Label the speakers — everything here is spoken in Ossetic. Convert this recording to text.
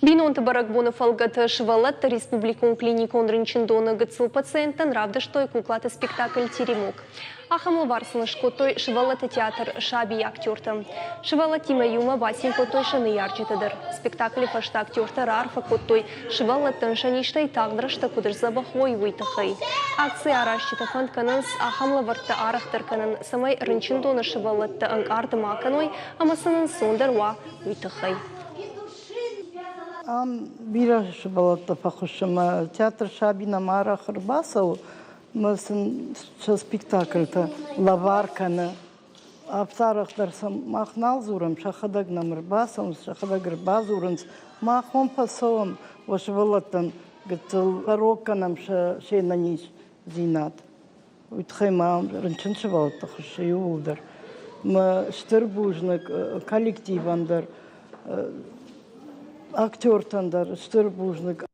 Speaker 1: Бинонты бӕрӕгбоны фӕлгӕты сывӕллӕтты республикон клиникон рынчындоны гыццыл пациенттӕн равдыстой куклаты спектакль «Теремок». Ахӕм лӕвар сын скодтой сывӕллӕтты театр «Саби» актертӕ. Сывӕллӕттимӕ иумӕ бацин кодтой сӕ ныййарджытӕ дӕр. Спектаклы фӕстӕ актертӕ раарфӕ кодтой, сывӕллӕттӕн сӕ низтӕй тагъд рӕстӕг куыд сдзӕбӕх уой, уый тыххӕй. Акцийы аразджытӕ фӕнд кӕнынц ахӕм лӕвӕрттӕ арӕхдӕр кӕнын, цӕмӕй рынчындоны сывӕллӕттӕ ӕнкъард ма кӕной ӕмӕ сын ӕнцондӕр уа, уый тыххӕй.
Speaker 2: Ам бирӕ сывӕллӕттӕ фӕхуыссы мӕ театр Саби нӕм арӕх ӕрбацӕуы мӕ сын сӕ спектакльтӕ лӕвар кӕны. Афтӕ арӕхдӕр сӕм мах нал дзурӕм, сӕхӕдӕг нӕм ӕрбацӕуынц, сӕхӕдӕг ӕрбадзурынц. Мах уым фӕцӕуӕм уӕ сывӕллӕттӕн гыццыл фӕрог кӕнӕм сӕ се нӕниздзинад. Уый тыххӕй ма рынчын сывӕллӕтты хуыссы иууылдӕр. Мӕ стыр бузныг коллективӕн дӕр, актертӕн дӕр стыр бузныг.